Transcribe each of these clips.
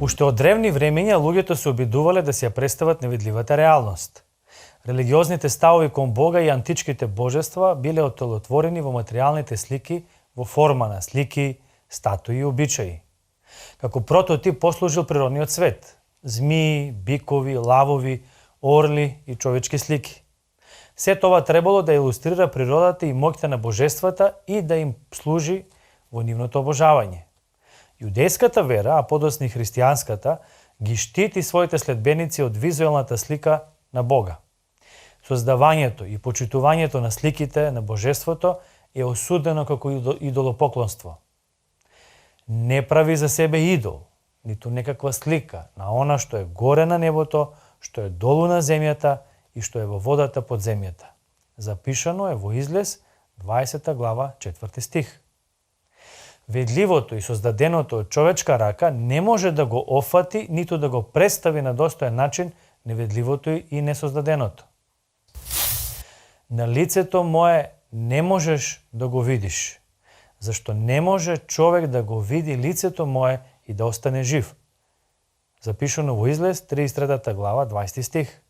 Уште од древни времења луѓето се обидувале да се ја представат невидливата реалност. Религиозните ставови кон Бога и античките божества биле отелотворени во материјалните слики во форма на слики, статуи и обичаи. Како прототип послужил природниот свет – змии, бикови, лавови, орли и човечки слики. Се тоа требало да илустрира природата и моќта на божествата и да им служи во нивното обожавање. Јудејската вера, а подоцна и христијанската, ги штити своите следбеници од визуелната слика на Бога. Создавањето и почитувањето на сликите на божеството е осудено како идолопоклонство. Не прави за себе идол, ниту некаква слика на она што е горе на небото, што е долу на земјата и што е во водата под земјата. Запишано е во Излез 20 глава 4 стих. Ведливото и создаденото од човечка рака не може да го офати, ниту да го представи на достоен начин неведливото и несоздаденото. На лицето мое не можеш да го видиш, зашто не може човек да го види лицето мое и да остане жив. Запишано во Излез 33 глава 20 стих.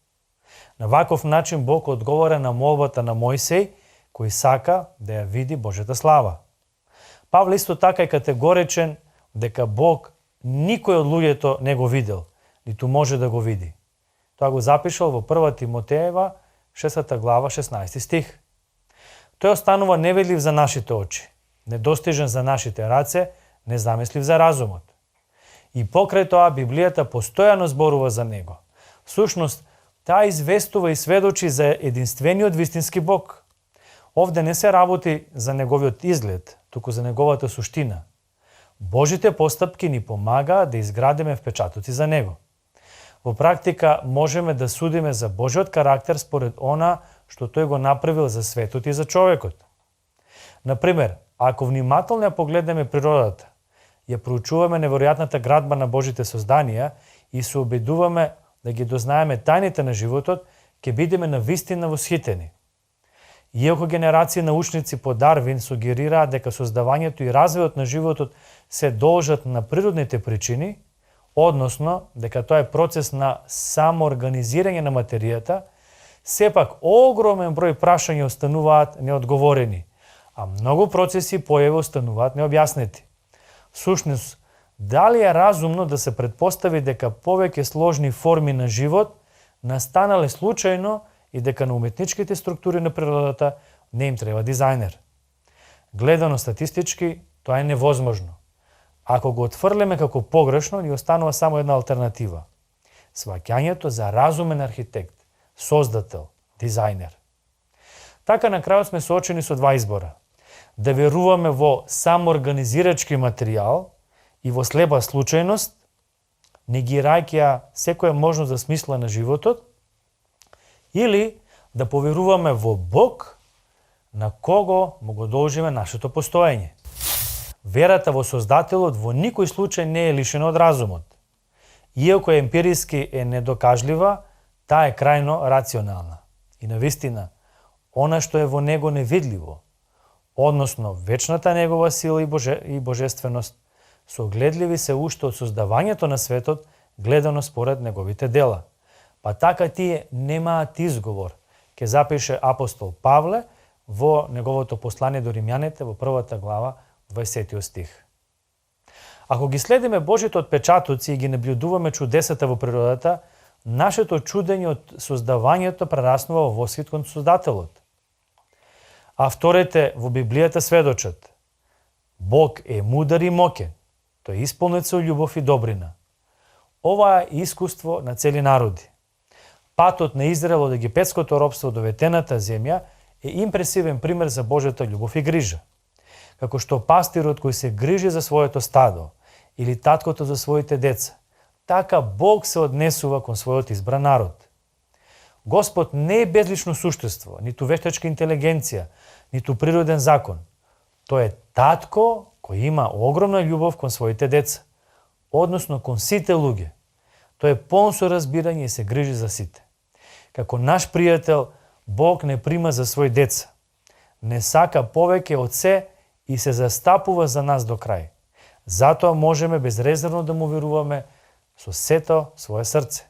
На ваков начин Бог одговора на молбата на Мојсей, кој сака да ја види Божјата слава. Павле исто така е категоричен дека Бог никој од луѓето не го видел, ниту може да го види. Тоа го запишал во 1 Тимотеева 6 глава 16 стих. Тој останува невидлив за нашите очи, недостижен за нашите раце, незамислив за разумот. И покрај тоа Библијата постојано зборува за него. Всушност, таа известува и сведочи за единствениот вистински Бог. Овде не се работи за неговиот изглед, туку за неговата суштина. Божите постапки ни помагаат да изградиме впечатоци за него. Во практика можеме да судиме за Божиот карактер според она што тој го направил за светот и за човекот. Например, ако внимателно ја погледнеме природата, ја проучуваме неверојатната градба на Божите созданија и се убедуваме да ги дознаеме тајните на животот, ќе бидеме навистина восхитени. Иако генерации научници по Дарвин сугерираат дека создавањето и развојот на животот се должат на природните причини, односно дека тоа е процес на самоорганизирање на материјата, сепак огромен број прашања остануваат неодговорени, а многу процеси појави остануваат необјаснети. Всушност, дали е разумно да се предпостави дека повеќе сложни форми на живот настанале случајно и дека на уметничките структури на природата не им треба дизајнер? Гледано статистички, тоа е невозможно. Ако го отфрлеме како погрешно, ни останува само една алтернатива. Сваќањето за разумен архитект, создател, дизајнер. Така на крајот сме соочени со два избора. Да веруваме во самоорганизирачки материјал и во слепа случајност, негирајќи ја секоја можност за смисла на животот, или да поверуваме во Бог, на кого му го должиме нашето постоење. Верата во Создателот во никој случај не е лишена од разумот. Иако емпириски е недокажлива, таа е крајно рационална. И навистина, она што е во него невидливо, односно вечната негова сила и божественост, согледливи се уште од создавањето на светот, гледано според неговите дела. Па така тие немаат изговор, ке запише апостол Павле во неговото послание до римјаните во 1 глава 20 стих. Ако ги следиме Божите отпечатоци и ги наблюдуваме чудесата во природата, нашето чудење од создавањето прераснува во восхит кон Создателот. Авторите во Библијата сведочат: Бог е мудар и моќен, тој е исполнет со љубов и добрина. Ова е искуство на цели народи. Патот на Израел од египетското робство до ветената земја е импресивен пример за Божјата љубов и грижа. Како што пастирот кој се грижи за своето стадо или таткото за своите деца, така Бог се однесува кон својот избран народ. Господ не е безлично суштество, ниту вештачка интелигенција, ниту природен закон. Тој е татко кој има огромна љубов кон своите деца, односно кон сите луѓе. Тој е полн со разбирање и се грижи за сите. Како наш пријател, Бог не прима за свој деца. Не сака повеќе од се и се застапува за нас до крај. Затоа можеме безрезервно да му веруваме со сето свое срце.